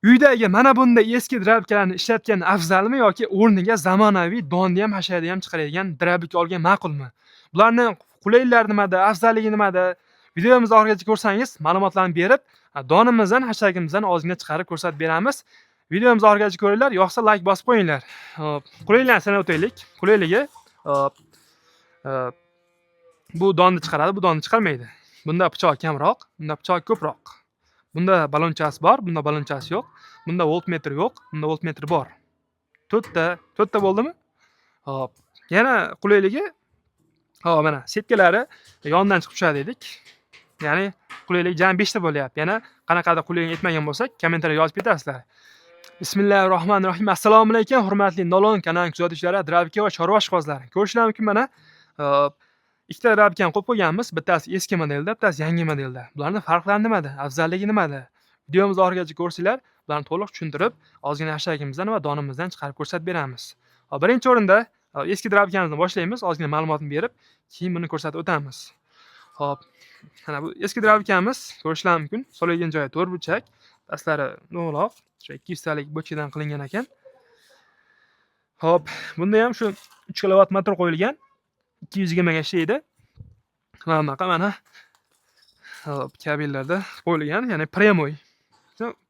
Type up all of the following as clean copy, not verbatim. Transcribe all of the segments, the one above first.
Uydagi mana bunday eski drabkalarni ishlatgan afzalmi yoki o'rniga zamonaviy donni ham, hashayni ham chiqaradigan drabka olgan ma'qulmi? Bularni qulayliklari nimada, afzalligi nimada? Videomizni oxirigacha ko'rsangiz, ma'lumotlarni berib, donimizdan, hashagimizdan ozgina chiqarib ko'rsatib beramiz. Videomizni oxirigacha ko'ringlar, yoqsa like bosib qo'yinglar. Hop, qulayliklarni sanab o'taylik. Qulayligi, hop, bu donni chiqaradi, bu donni chiqarmaydi. Bunda pichoq kamroq, bunda pichoq ko'proq. Bunda balonchasi bor, bunda balonchasi yo'q. Bunda voltmetr yo'q, bunda voltmetr bor. To'rtta, to'rtta bo'ldimi? Hop. Yana qulayligi, hop, mana setkalari yonidan chiqib tushadi dedik. Ya'ni qulaylik jami 5 ta bo'lyapti. Yana qanaqadir qulaylik aytmagan bo'lsak, kommentariyada yozib ketasizlar. Bismillahirrohmanirrohim. Assalomu alaykum, hurmatli Nolon kanalining kuzatuvchilari, drabka va chorva ishqibozlari. Ko'rishingiz mumkin mana, hop, ikkita drabkani qo'yib qo'yganmiz. Bittasi eski modelda, bittasi yangi modelda. Bularning farqlari nimada? Afzalligi nimada? Videomizni oxirigacha ko'rsanglar, bularni to'liq tushuntirib, ozgina hashagimizdan va donimizdan chiqarib ko'rsatib beramiz. Hop, birinchi o'rinda eski drabkamizdan boshlaymiz, ozgina ma'lumotni berib, keyin buni ko'rsatib o'tamiz. Hop, mana bu eski drabkamiz, ko'rishingiz mumkin. Solaydigan joyi to'rtburchak, pastlari dumaloq, o'sha 200 talik bochkadan qilingan ekan. Hop, bunda ham shu 3 kilovat motor qo'yilgan. 220 ga ishlaydi. Mana bunaqa mana, hop, kabellarda qo'yilgan, ya'ni прямой.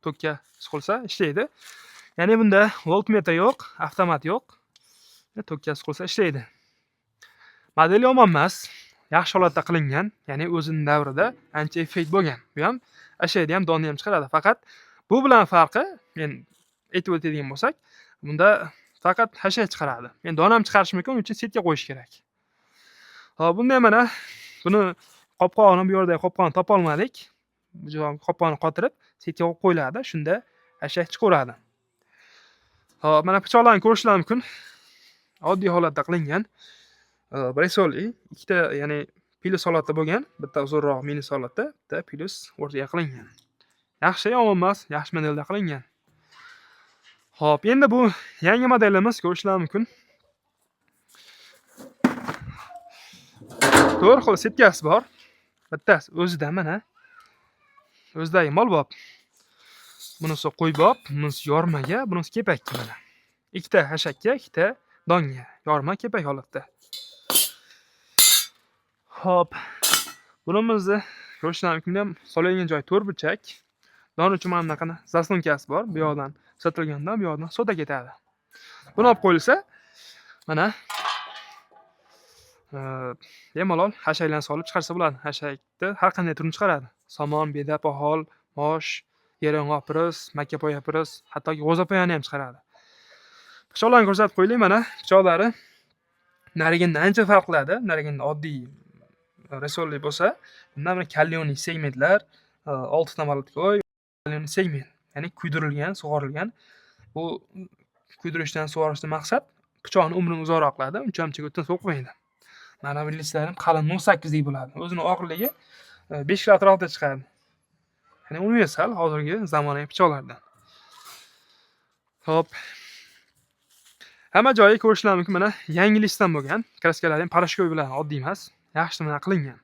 Tokka suqilsa ishlaydi. Ya'ni bunda voltmetr yo'q, avtomat yo'q. Tokka suqilsa ishlaydi. Model yomon emas, yaxshi holatda qilingan, ya'ni o'zining davrida ancha effekt bo'lgan. Bu ham ashaydi ham, donni ham chiqaradi. Faqat bu bilan farqi, men aytib o'tadigan bo'lsak, bunda faqat hashay chiqaradi. Men don ham chiqarish mumkin, uning uchun setka qo'yish kerak. Hop, bunda ham mana buni qopqog'ini, bu yerdagi qopqog'ini topa olmadik. Bu joy qopqog'ini qotirib, setka qo'yib qo'yiladi. Shunda hashak chiqaveradi. Hop, mana pichoqlarni ko'rishlar mumkin. Oddiy holatda qilingan. Bresolli ikkita, ya'ni plyus holatda bo'lgan, bitta uzunroq minus holatda, bitta plyus o'rtaga qilingan. Yaxshi, yomon emas, yaxshi modelda qilingan. Hop, endi bu yangi modelimiz, ko'rishlar mumkin. To'rt xil setkasi bor. Bittasi o'zida mana. O'zidagi molbob. Bunisi qo'ybob, bunisi yormaga, bunisi kepakka mana. Ikkita hashakka, ikkita donga, yorma, kepak holatda. Hop. Bunimizni ko'rishlar mumkin, ham solaydigan joyi to'rtburchak. Don uchun mana bunaqa zaslonkasi bor. Bu yoqdan sotilganda, bu yoqdan soda ketadi. Buni olib qo'yilsa, mana bemalol hashaklarni solib chiqarsa bo'ladi. Hashakni har qanday turini chiqaradi. Somon, beda, poxol, mosh, yeryong'oq piroz, makkapoya piroz, hattoki g'o'zapoyani ham chiqaradi. Pichoqlarni ko'rsatib qo'yaylik, mana pichoqlari narigindan ancha farq qiladi. Nariginda oddiy resolli bo'lsa, bunda mana каленый segmentlar, 6 ta молотковой каленый segment, ya'ni kuydirilgan, sug'orilgan. Bu kuydirishdan, sug'orishdan maqsad pichoqni umrini uzoqroq qiladi, uncha-muncha o'tin so'qmaydi. Mana bu listlar ham qalin 0.8 lik bo'ladi. O'zini og'irligi 5 kilo atrofida chiqadi. Ya'ni universal hozirgi zamonaviy pichoqlardan. Hop. Hamma joyi ko'rishlar mumkin, mana yangi listdan bo'lgan. Kraskalari ham порошковый bilan, oddiy emas. Yaxshi nima qilingan.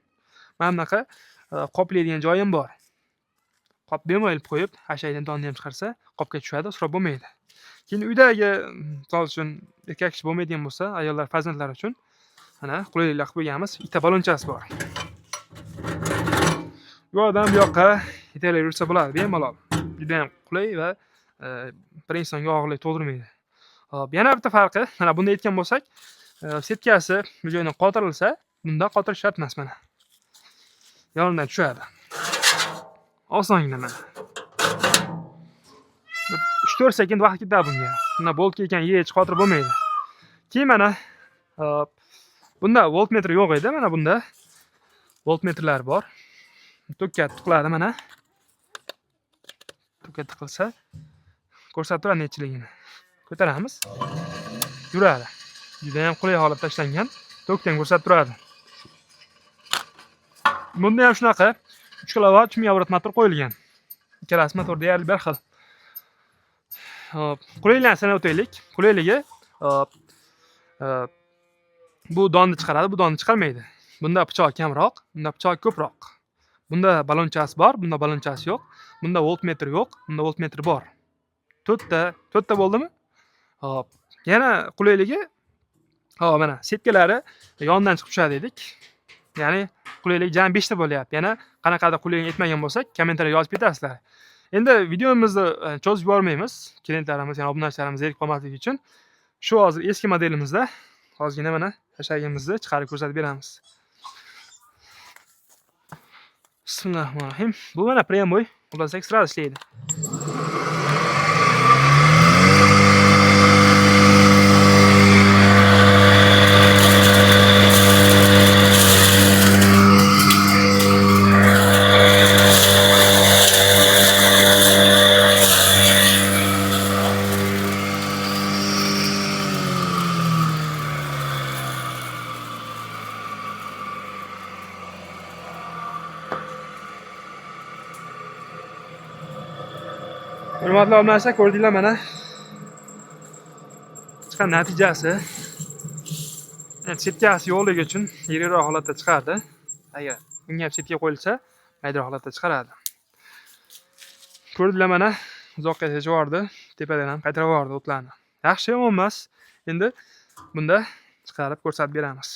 Mana bunaqa qoplaydigan joyi ham bor. Qop bemalol ilib qo'yib, hashakdan donni ham chiqarsa, qopga tushadi, isrof bo'lmaydi. Keyin uydagi, misol uchun, erkak kishi bo'lmaydigan bo'lsa, ayollar, farzandlar uchun mana qulayliklar qilib qo'yganmiz. Ikkita balonchasi bor. Bu yoqdan bu yoqqa yetaklab yursa bo'ladi bemalol. Juda ham qulay va bir insonga og'irlik tug'dirmaydi. Hop, yana bitta farqi, mana bunda aytgan bo'lsak, setkasi bu joydan qotirilsa, bunda qotirish shart emas mana. Yonidan tushadi. Osongina mana. Bir 3-4 sekund vaqt ketadi bunga. Bunda boltga ekan yech qotirib bo'lmaydi. Keyin mana, hop, bunda voltmetr yo'q edi, mana bunda voltmetrlar bor. Tokka tiqiladi mana. Tokka tiqilsa ko'rsatib turadi nechiligini. Ko'taramiz. Yuradi. Juda ham qulay holatda ishlangan. Tokdan ko'rsatib turadi. Bunda ham shunaqa 3 kilovat 3000 оборот motor qo'yilgan. Ikkalasi motor deyarli bir xil. Hop, qulayliklarni sanab o'taylik. Qulayligi, hop, bu donni chiqaradi, bu donni chiqarmaydi. Bunda pichoq kamroq, bunda pichoq ko'proq. Bunda balonchasi bor, bunda balonchasi yo'q. Bunda voltmetr yo'q, bunda voltmetr bor. To'rtta, to'rtta bo'ldimi? Hop. Yana qulayligi, hop, mana setkalari yondan chiqib tushadi dedik. Ya'ni qulaylik jami 5 ta bo'lyapti. Yana qanaqadir qulaylik aytmagan bo'lsak, kommentariyada yozib ketasizlar. Endi videomizni cho'zib yubormaymiz. Klientlarimiz, ya'ni obunachilarimiz zerikib qolmasligi uchun shu hozir eski modelimizda ozgina mana xashagimizni chiqarib ko'rsatib beramiz. Bismillahirrohmanirrohim. Bu mana прямой, ulasak сразу ishlaydi. Hurmatli obunachilar, ko'rdinglar mana chiqqan natijasi. Endi setkasi yo'qligi uchun yirikroq holatda chiqardi. Agar bunga ham setka qo'yilsa, maydaroq holatda chiqaradi. Ko'rdinglar mana uzoqqa chechib yubordi, tepadan ham qaytarib yubordi o'tlarni. Yaxshi, yomon emas. Endi bunda chiqarib ko'rsatib beramiz.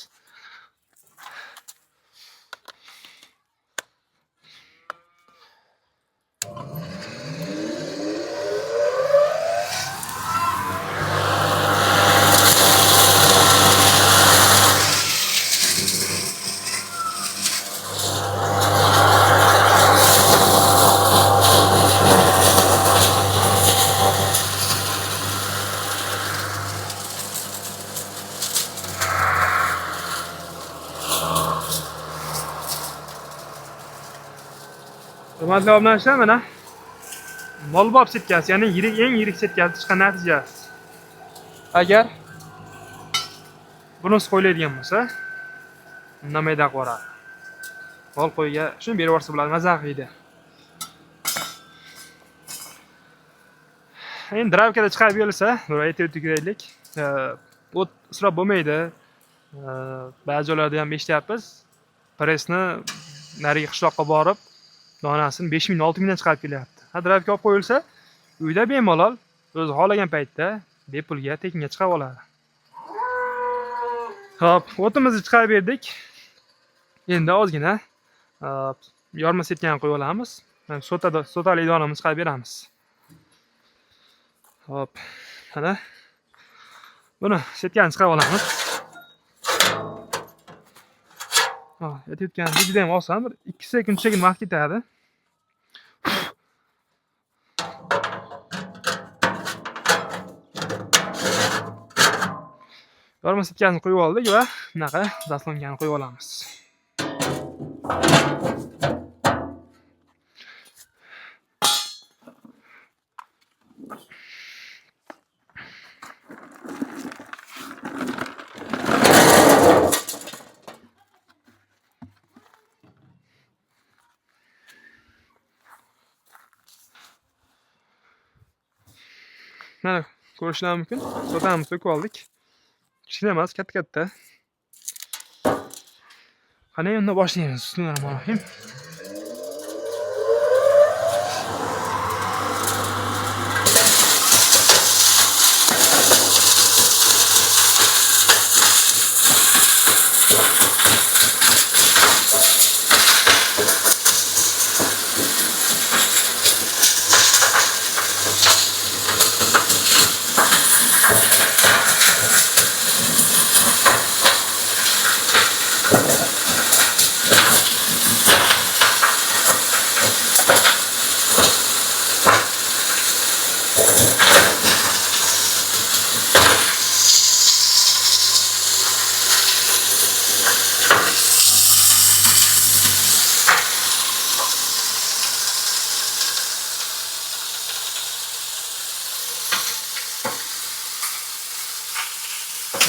Hurmatli obunachilar, mana molbob setkasi, ya'ni yirik, eng yirik setkasi chiqqan natijasi. Agar bunisi qo'yiladigan bo'lsa, undan mayda qilib yuboradi. Mol qo'yga shuni berib yuborsa bo'ladi, maza qiladi. Endi dravkada chiqarib berilsa, bir aytib o'tib ketaylik. O't isrof bo'lmaydi. Ba'zi joylarda ham eshityapmiz. Pressni narigi qishloqqa borib, donasini 5000, 6000 dan chiqarib kelyapti. Ha, dravka olib qo'yilsa, uyda bemalol o'zi xohlagan paytda bepulga, tekinga chiqarib oladi. Xo'p, o'timizni chiqarib berdik. Endi ozgina, yorma setkani qo'yib olamiz. Mana sotali donamizni chiqarib beramiz. Xo'p, mana buni setkani chiqarib olamiz. Ha, aytayotganim juda ham oson, bir 2 sekund, 3 sekund vaqt ketadi. Yorma setkani qo'yib oldik va bunaqa zaslonkani qo'yib olamiz. Mana ko'rishlar mumkin. Sotamiz, to'kib oldik. Kichkina emas, katta-katta. Qani unda boshlaymiz. Bismillahirrohmanirrohim.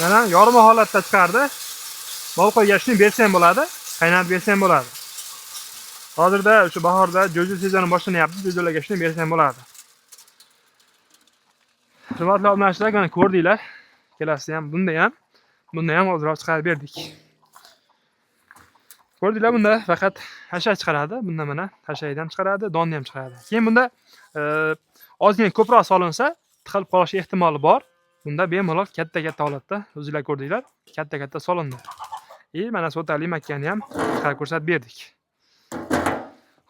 Mana yorma holatda chiqardi. Mol qo'yga shuni bersa ham bo'ladi, qaynatib bersa ham bo'ladi. Hozirda shu bahorda jo'ja sezoni boshlanyapti, jo'jalarga shuni bersa ham bo'ladi. Hurmatli obunachilar, mana ko'rdinglar. Kelasi ham bunda ham ozroq chiqarib berdik. Ko'rdinglar, bunda faqat hashak chiqaradi, bunda mana hashakni ham chiqaradi, donni ham chiqaradi. Keyin bunda Ozgina ko'proq solinsa, tiqilib qolish ehtimoli bor. Bunda bemalol katta katta holatda, o'zinglar ko'rdinglar, katta katta solindi. И mana sotali makkani ham chiqarib ko'rsatib berdik.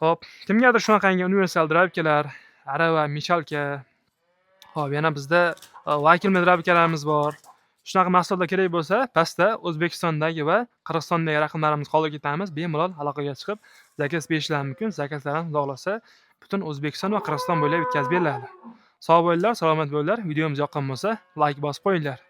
Xo'p, kimgadir shunaqangi universal дробилка lar, arava, мешалка, xo'p, yana bizda vakuumli дробилка larimiz bor. Shunaqa mahsulotlar kerak bo'lsa, pastda O'zbekistondagi va Qirg'izistondagi raqamlarimizni qoldirib ketamiz. Bemalol aloqaga chiqib, заказ berishlari mumkin. Заказ lar ham, Xudo xohlasa, butun O'zbekiston va Qirg'iziston bo'ylab yetkazib beriladi. Sog' bo'linglar, salomat bo'linglar. Videomiz yoqqan bo'lsa, layk bosib qo'yinglar.